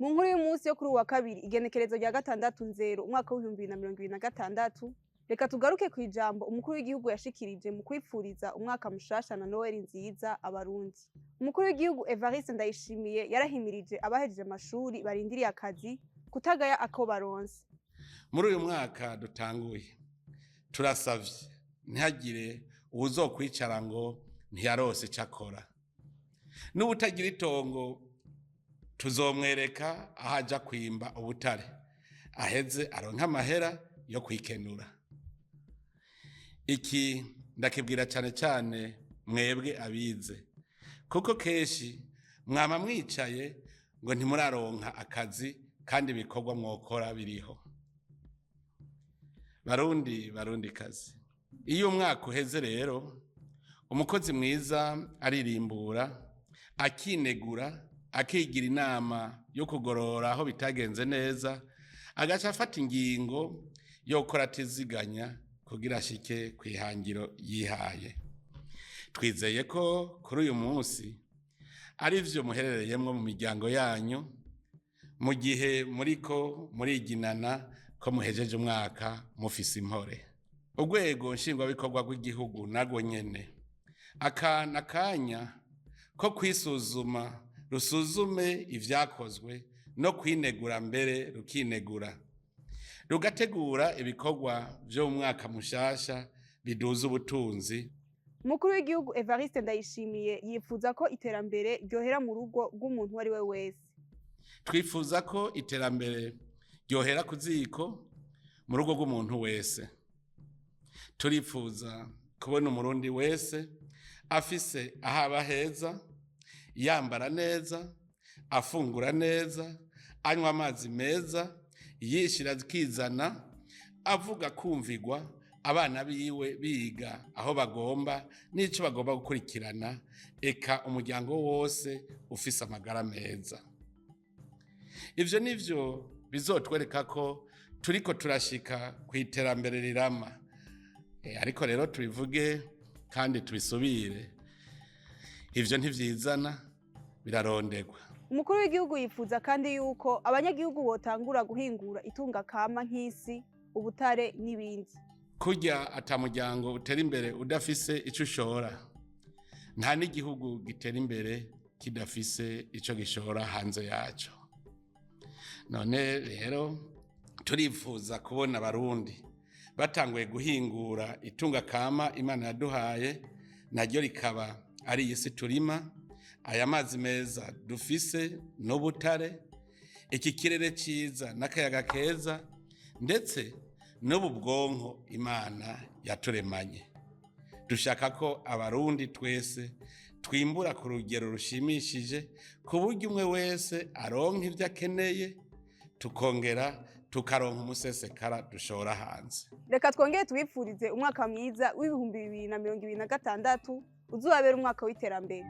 Mu nkuru y'umunsi yo kuri uwa kabiri, igenekerezo rya 6 Nzero umwaka w'2026, reka tugaruke ku ijambo umukuru w'igihugu yashikirije mu kwipfuriza umwaka mushasha na Noel nziza Abarundi. Umukuru w'igihugu Evariste Ndayishimiye yarahimirije abahejeje amashuri barindiriye akazi kutagaya ako baronse. Muri uyu mwaka dutanguye, turasavye ntihagire uwuzokwicara ngo ntiyarose ico akora. N'ubutagira itongo tuzomwereka aho aja kwimba ubutare, aheze aronke amahera yo kwikenura. Iki ndakibwira cane cane mwebwe abize, kuko kenshi mwama mwicaye ngo ntimuraronka akazi kandi ibikorwa mwokora biriho. Barundi, Barundi kazi, iyo umwaka uheze rero, umukozi mwiza aririmbura, akinegura, akigira inama yo kugorora aho bitagenze neza, agaca afata ingingo yo gukora atiziganya kugira ashike kw'ihangiro yihaye. Twizeye ko kuri uyu munsi ari vyo muherereyemwo mu miryango yanyu, mu gihe muriko muriginana ko muhejeje umwaka mufise impore. Urwego nshingwabikorwa rw'igihugu narwo nyene, aka nakanya ko kwisuzuma, rusuzume ivyakozwe no kwinegura, mbere rukinegura, rugategura ibikorwa vyo mu mwaka mushasha biduza ubutunzi. Umukuru w'igihugu Evariste Ndayishimiye yifuza ko iterambere ryohera mu rugo rw'umuntu uwo ari we wese. Twifuza ko iterambere ryohera ku ziko mu rugo rw'umuntu wese. Turifuza kubona Umurundi wese afise aho aba heza, yambara neza, afungura neza, anywa amazi meza, yishira akizana, avuga kumvigwa, abana biwe biga aho bagomba n'ico bagomba gukurikirana, eka umuryango wose ufise amagara meza. Ivyo nivyo bizotwereka ko turiko turashika ku iterambere rirama. Ariko rero tubivuge kandi tubisubire, ivyo ntivyizana, birarondegwa. Umukuru w'igihugu yifuza kandi yuko abanyagihugu botangura guhingura itunga kama nk'isi, ubutare n'ibindi. Kurya ata muryango utera imbere udafise ico ushora, nta n'igihugu gitera imbere kidafise ico gishora hanze yaco. None rero turifuza kubona Abarundi batanguye guhingura itunga kama Imana yaduhaye, naryo rikaba ari iyi si turima, aya mazi meza dufise n'ubutare, iki kirere ciza n'akayaga keza, ndetse n'ubu bwonko Imana yaturemanye. Dushaka ko Abarundi twese twimbura ku rugero rushimishije, ku buryo umwe wese aronka ivyo akeneye, tukongera tukaronka umusesekara dushora hanze. Reka twongere tubipfurize umwaka mwiza w'2026, uzobabera umwaka w'iterambere.